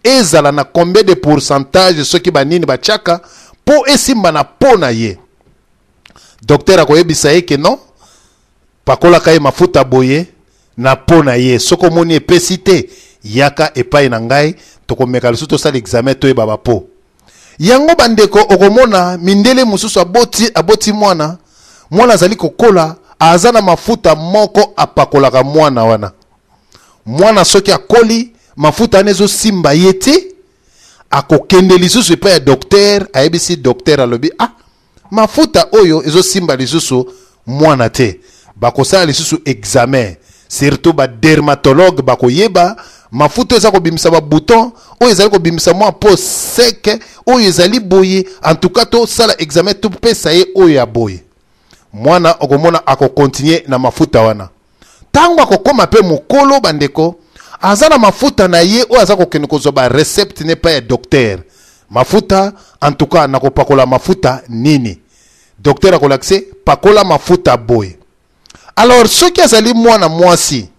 Ezala na combien de pourcentage, soki banini batiaka mpo esimba na po na ye. Docteur akoyebisa ye ke non, pakolaka ye mafuta boye na po na ye. Soki omoni epesi te, yaka epai na ngai, tokomeka lisusu, tosala examen, toyeba bapo yango. Bandeko, okomona mindele mosusu aboti mwana, mwana azali kokola, aza na mafuta moko apakolaka mwana wana. Mwana soki akoli, mafuta wana ezosimba ye te, akokende lisusu epai ya docteur, ayebisi docteur, alobi: "Ah, mafuta oyo ezosimba lisusu mwana te." Bakosala lisusu examen, surtout badermatologue bakoyeba mafuta oyo eza kobimisa babouton, oyo ezali kobimisa mwa peau sec, oyo ezali boye. En tout cas, tosala examen, topesa ye oyo ya boye. Mwana, okomona akocontinuer na mafuta wana. Ntango akokóma mpe mokolo, bandeko, aza na mafuta na ye oyo aza kokende kozwa barecepte ne epai ya docteur. Mafuta, en tout cas, nakopakola mafuta nini? Docteur akolakisa: "Pakola mafuta boye." Alors soki azali mwana mwasi,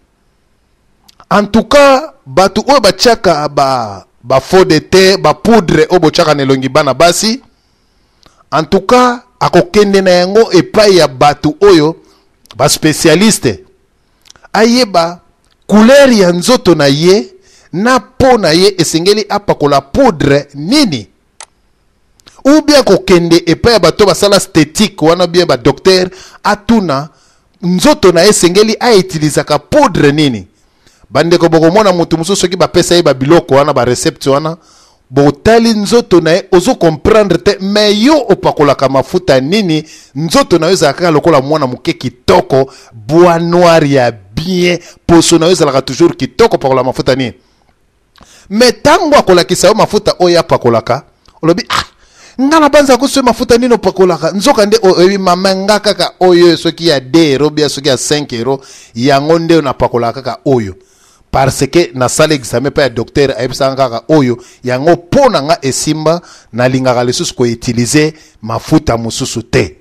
en tout cas, bato oyo batiaka ba fond de teint, bapoudre oyo botiaka na elongi bana basi, en tout cas, akokende na yango epai ya bato oyo baspécialiste, ayeba couleur ya nzoto na ye na po na ye, esengeli apakola poudre nini. Ou bien kokende epai ya bato basala esthétique wana, bien badocteur, atuna nzoto na ye esengeli autilisaka poudre nini. Bandeko, bokomona moto mosusu, soki bapesa ye babiloko wana, barecepte wana, botali nzoto na ye, ozo comprendre te. Mais yo opakolaka mafuta nini? Nzoto na yo ezalaka kaka lokola mwana moke, kitoko, bois noir ya bien, poso na yo ezalaka toujours kitoko, opakola mafuta nini? Mais ntango akolakisa yo mafuta oyo apakolaka, olobi: "Ah, nga na banza koso mafuta nini opakolaka?" Nzoka nde oyebi: "Mama, nga kaka oyo, soki ya 2 euro, bia soki ya 5 euro, yango nde napakolaka kaka oyo, parce que nasala examen mpe ya docteur ayebisaka kaka oyo, yango mpo na nga esimba, nalingaka lisusu koutiliser mafuta mosusu te."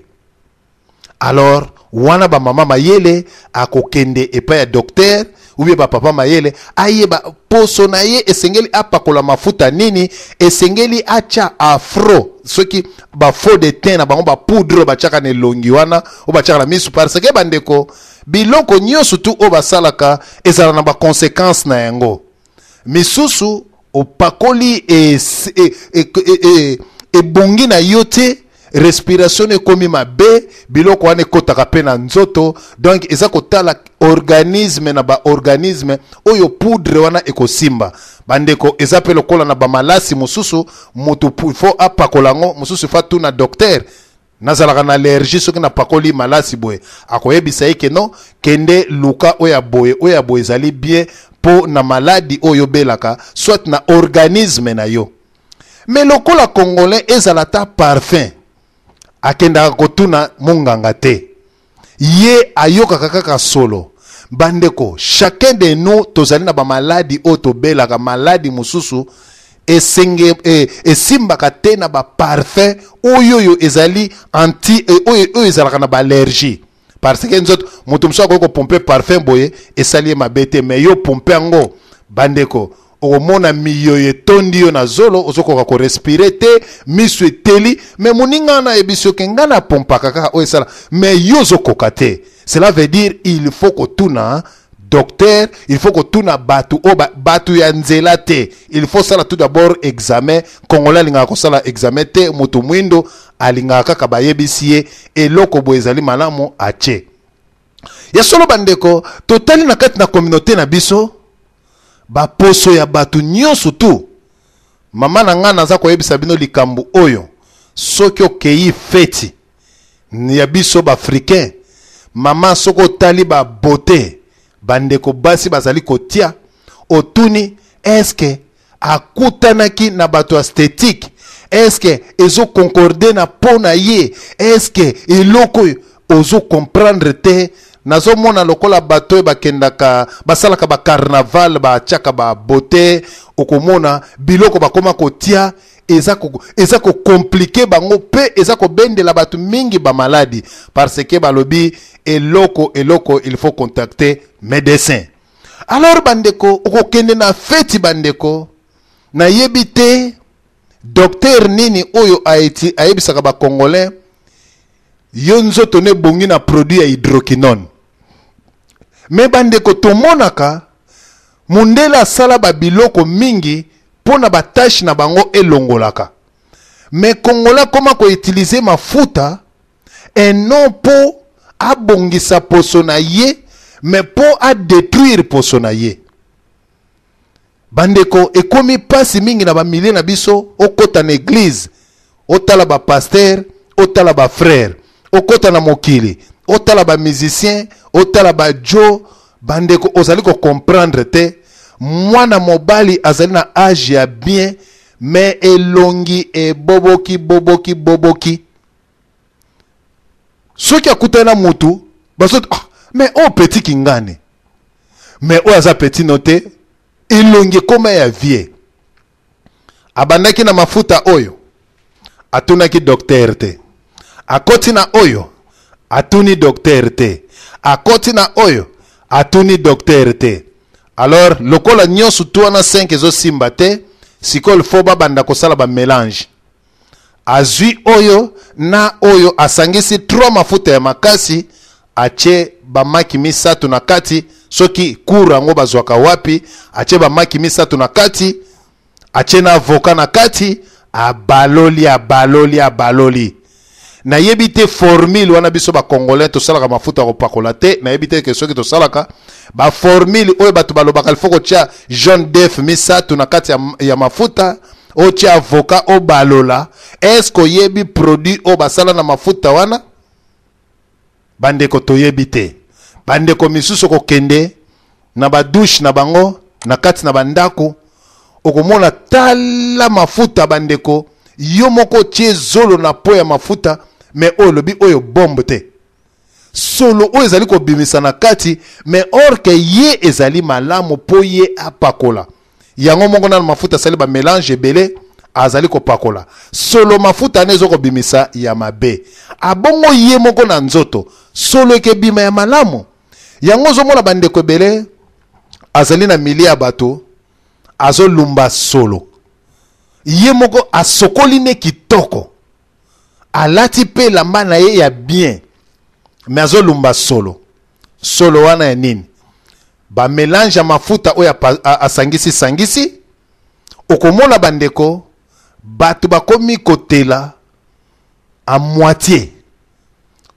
Alors wana bamama mayele akokende epai ya docteur, ou bien bapapa mayele, ayeba poso na ye esengeli apakola mafuta nini, esengeli atya afro, soki bafond de teint na bango, bapoudre oyo batiaka na elongi wana, oyo batiaka na misu. Parce que bandeko, biloko nyonso tu oyo basalaka ezala na baconséquence na yango. Misusu opakoli ebongi na yo te, respiration ekomi mabe, biloko wana ekɔtaka mpe na nzoto. Donc eza kotala organisme na baorganisme oyo poudre wana ekosimba. Bandeko, eza mpe lokola na bamalasi mosusu, moto faut apakola yango, mosusu faut atuna docteur: "Nazalaka na allergie, soki napakoli malasi boye?" Akoyebisa ye ke non, kende luka oyo ya boye, oyo ya boye ezali bien mpo na maladi oyo obelaka, soit na organisme na yo. Mais lokola Congolais, ezala ta parfum, akendaka kotuna monganga te, ye ayokaka kaka solo. Bandeko, chacun de nous tozali na bamaladi oyo tobelaka. Maladi mosusu esenge esimbaka te na baparfum oyo ezali anti oyo ezalaka na baallergie, parce que nzoto, moto mosusu akoki kopomper parfum boye, esali ye mabe te. Mais yo pompe yango, bandeko, okomona miyoyo etondi yo na zolo, ozokoka korespirer te, miso eteli. Mais moninga wana ayebisi yo ke ngai napompaka kaka oyo esala, mais yo ozokoka te. Cela veut dire il faut kotuna docteur, il faut kotuna bato oyo bato ya nzela te. Il faut sala tout d'abord examen. Congolais alingaka kosala examen te. Moto mwindo alingaka kaka bayebisi ye eloko boye ezali malamu, atie. Ya solo, bandeko, totali na kati na communauté na biso, baposo ya bato nyonso tu. Mama na ngai, naza koyebisa bino likambo oyo: soki okei feti ya biso baafricain, mama, soki otali babote bandeko basi bazali kotia, otuni: eske akutanaki na bato ya esthétique? Eske ezoconcorder na po na ye? Eske eloko oyo ozocomprendre te? Nazomona lokola bato oyo bakendaka, basalaka bacarnaval, batiaka babote, okomona biloko bakoma kotia eza kocompliquer bango mpe eza kobendela bato mingi bamaladi, parce que balobi eloko il faut contacter médecin. Alors bandeko, okokende na feti, bandeko. Nayebi te docteur nini oyo ayebisaka ba congolais yo nzoto ne ebongi na produit ya hydroquinone. Me bandeko, tomonaka mundele asala ba biloko mingi mpo na ba tache na bango elongolaka. Me congolais akoma ko utiliser mafuta et non mpo abongisa poso na ye, me mpo a détruire poso na ye. Bandeko, ekomi pasi mingi na bamilie na biso. Okota na église, otala ba pasteur, otala ba frère, okota na mokili, otala ba musicien, otala ba jo. Bandeko, ozali kocomprendre te. Mwana mobali azali na age ya bien, me elongi eboboki boboki boboki. Soki akutani na mutu, bazo ah, mais oyo petit kingani, mais oyo aza petit no te, elongi ekoma ya vie. Abandaki na mafuta oyo, atunaki docteur te. Akoti na oyo, atuni docteur te. Akoti na oyo, atuni docteur te. Alors lokola nyonso tu wana 5 ezosimba te, sikoyo il faut babanda kosala ba mélange. Azwi oyo na oyo, asangisi 3 mafuta ya makasi, atie bamaki misato na kati. Soki cour yango bazwaka wapi, atie bamaki misato na kati, atie na avocat na kati, abaloli, abaloli, abaloli. Nayebi te formule wana. Biso bacongolais tosalaka mafuta ya kopakola te. Nayebi te ke soki tosalaka baformule oyo bato balobaka, il faut kotia jaune d'œuf misato na kati ya mafuta, otia avocat, obalola. Est-ce oyebi produit oyo basala na mafuta wana? Bandeko, toyebi te. Bandeko misusu kokende na badouche na bango na kati na bandako, okomona tala mafuta. Bandeko, yo moko otie zolo na po ya mafuta, me oyo olobi oyo bombe te, solo oyo ezali kobimisa na kati, me or ke ye ezali malamu mpo ye apakola yango moko. Nano mafuta asali bamélange ebele, azali kopakola solo mafuta wana ezokobimisa ya mabe. Abongo ye moko na nzoto solo ekebima ya malamu. Yango ozomona bandeko ebele azali na milie ya bato, azolumba solo. Ye moko asokoli ne kitoko, alati mpe elamba na ye ya bien, me azolumba solo. Solo wana ya nini? Bamélange ya mafuta oyo asangisi sangisi. Okomona bandeko, bato bakomi kotela a moitié,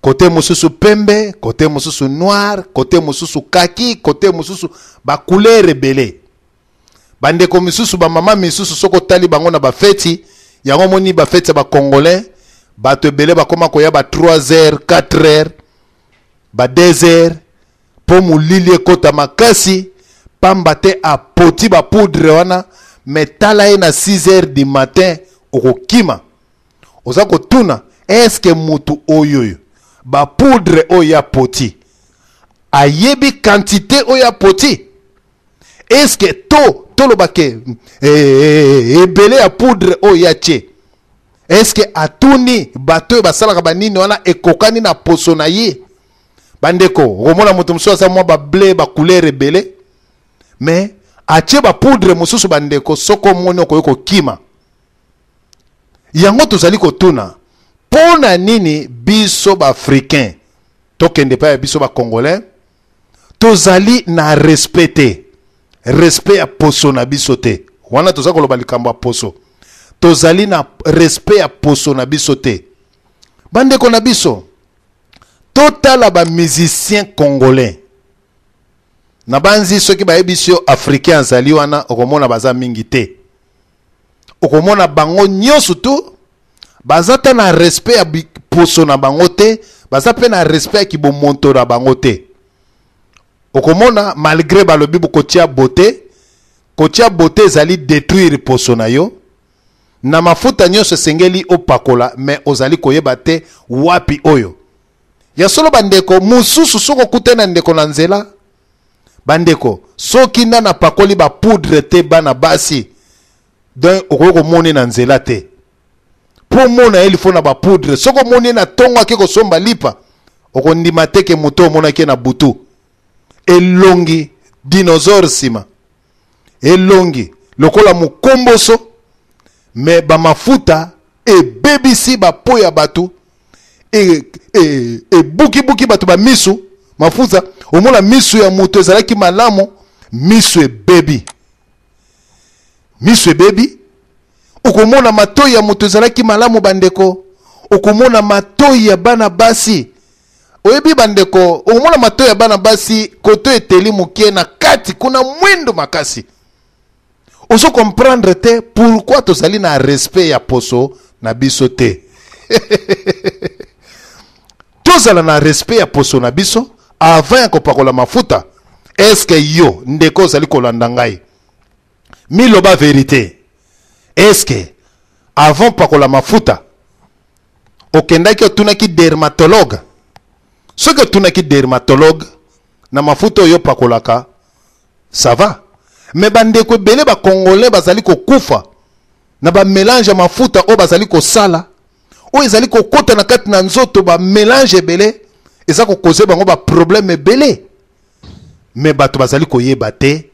kote mosusu pembe, kote mosusu noir, kote mosusu kaki, kote mosusu bacouleur ebele. Bandeko misusu, bamama misusu, soki otali bango na bafeti yango, omoni bafeti ya bacongolais, bato ebele bakóma koya ba 3 heures, 4 heures, ba 2 heures, mpo molili ekota makasi, pamba te apoti bapoudre wana. Me tala ye na 6 heures du matin, okokima. Oza kotuna, eske mutu oyo oyo bapoudre oyo ya poti, ayebi quantité oyo apoti? Eske to toloba ke ebele ya poudre oyo ya tie, eske atuni bato oyo basalaka banini wana ekokani na poso na ye? Bandeko, okomona moto mosusu aza mwa bableu, bacouleur ebele, mais atie bapoudre mosusu. Bandeko, soki omoni, okoki kokima. Yango tozali kotuna, mpo na nini biso baafricain, tokende epai ya biso bacongolais, tozali na respect te, respect ya poso na biso te? Wana toza koloba likambo ya poso, tozali na respect ya poso na biso te. Bandeko na biso, totala bamusicien congolais. Na banzi soki bayebisi yo africain azali wana, okomona baza mingi te. Okomona bango nyonso tu baza ta na respect ya poso na bango te, baza mpe na respect ya kibomonto na bango te. Okomona malgré balobi bokotia beauté, kotia beauté ezali détruire poso na yo na mafuta nyonso esengeli opakola, me ozali koyeba te wapi oyo ya solo. Bandeko mosusu, soki okutani na ndeko na nzela, bandeko, soki nda napakoli bapoudre te, bana basi, donc okoki komoni na nzela te. Mpo omona ye lifo na bapoudre. Soki omoni ye na ntongo ake kosomba lipa, okondima te ke moto omonaki ye na butu. Elongi dinosaure, nsima elongi. lokola mokomboso. Me bamafuta ebebisi bapo ya bato, ebukibuki bato bamisu. Mafuta, omona misu ya moto ezalaki malamu, misu ebebi, misu ebebi. Okomona matoi ya moto ezalaki malamu, bandeko, okomona matoi ya bana basi. Oyebi, bandeko, okomona matoi ya bana basi koto eteli moke, na kati kuna mwindo makasi. Ozo comprendre te pourquoi tozali na respect ya poso na biso te. Tozala na respect ya poso na biso avant ya kopakola mafuta. Eske yo, ndeko, ozali kolanda ngai, miloba vérité, eske avant pakola mafuta okendaki otunaki dermatologue? Soki otunaki dermatologue na mafuta oyo opakolaka, ça va. Me bandeko ebele bacongolais bazali kokufa na bamélange ya mafuta oyo bazali kosala, oyo ezali kokɔta na kati na nzoto. Bamélange ebele eza kocauser bango baproblème ebele, me bato bazali koyeba te.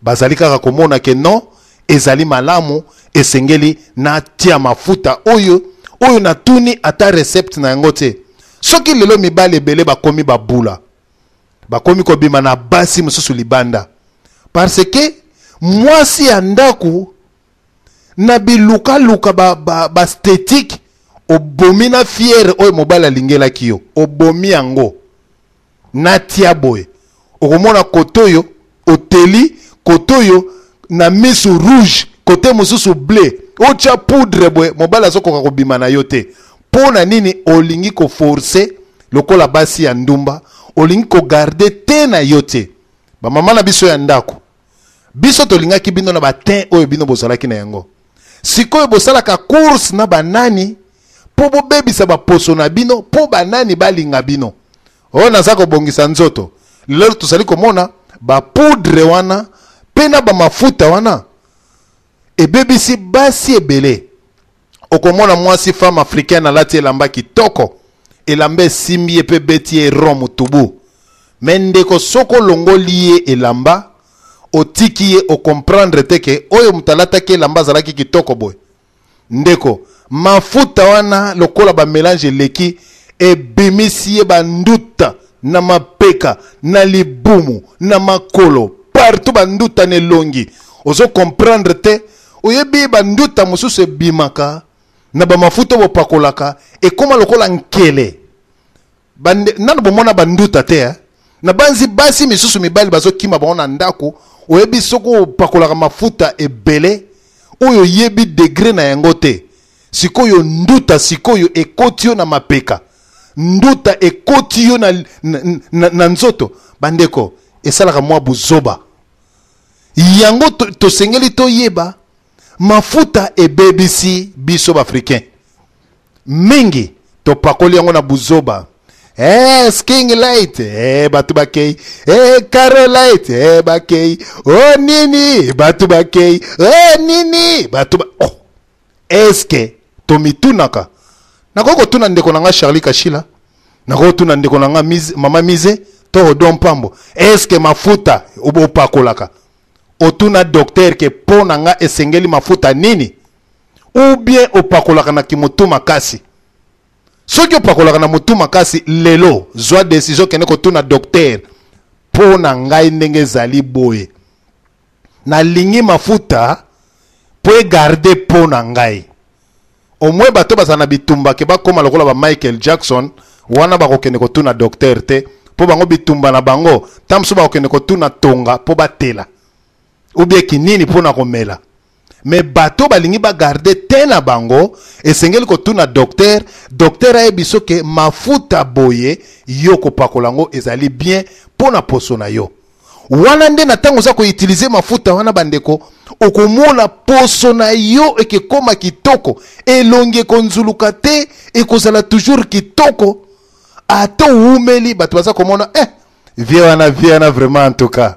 Bazali kaka komona ke non, ezali malamu, esengeli natia mafuta oyo. Oyo natuni ata recette na yango te. Soki lelo mibali ebele bakomi babula, bakomi kobima na basi mosusu libanda, parce que mwasi ya ndako na bilukaluka ba esthétique ba obomi na fierté oyo mobali alingelaki yo, obomi yango. Natia boye, okomona kote oyo oteli, kote oyo na misu rouge, kote mosusu bleu, otya poudre boye, mobali azokoka kobima na yo te. Mpo na nini? Olingi koforcer lokola basi ya ndumba, olingi kogarder te na yo te. Bamama na biso ya ndako, biso tolingaki bino na batin oyo bino bozalaki na yango. Sikoyo bosalaka course na banani mpo bobebisa baposo na bino, mpo banani balinga bino? Oyo naza kobongisa nzoto lelo, tozali komona bapoudre wana mpe na bamafuta wana ebebisi basi ebele. Okomona mwasi, femme africaine, alati elamba kitoko, elamba esimbi ye mpe beti ye rond mutubu. Me ndeko, soki olongoli ye elamba, otiki ye, ocomprendre te ke oyo moto alataki elamba azalaki kitoko boye. Ndeko, mafuta wana, lokola bamélange eleki, ebimisi ye banduta na mapeka, na libumu, na makolo, partout, banduta na elongi, ozo comprendre te. Oyebi, banduta mosusu ebimaka na bamafuta oyo bopakolaka, ekóma lokola nkele. Nano bomona banduta te, eh? Na banzi basi misusu, mibali bazokima bango na ndako. Oyebi, soki opakolaka mafuta ebele oyo oyebi degré na yango te, sikoyo nduta sikoyo ekoti yo na mapeka, nduta ekoti yo na nzoto. Bandeko, esalaka mwa buzoba yango. Tosengeli toyeba mafuta ebebisi biso baafricain mingi. Topakoli yango na buzoba. Skin light, bato bakei, caro light, bakei o oh, nini, bato bakei nini, bato ba... oh. Eske tomitunaka? Nakoki kotuna ndeko na nga Charlie Kashila, nakoki kotuna ndeko na nga mama Mise to Odon Mpambo, eske mafuta opakolaka, otuna docteur ke mpo na nga esengeli mafuta nini? Ou bien opakolaka na kimotu makasi? Soki opakolaka na motu makasi, lelo zwa décision, kende kotuna docteur: mpo na ngai ndenge ezali boye, nalingi mafuta mpo egarder mpo na ngai. Omwe bato bazala na bitumba ke bakóma lokola ba Michael Jackson wana, bakokende kotuna docteur te, mpo bango bitumba na bango ta mosusu bakokende kotuna tonga mpo batela ou bien kinini mpo na komela. Me bato balingi bagarder te na bango, esengeli kotuna docteur. Docteur ayebi soki mafuta boye yo kopakola yango ezali bien mpo na poso na yo. Wana nde na ntango oza koutiliser mafuta wana, bandeko, okomona poso na yo ekekoma kitoko, elongi ekonzuluka te, ekozala toujours kitoko. Ata owumeli, bato baza komona: eh, vie wana, vie wana vraiment, en tout cas.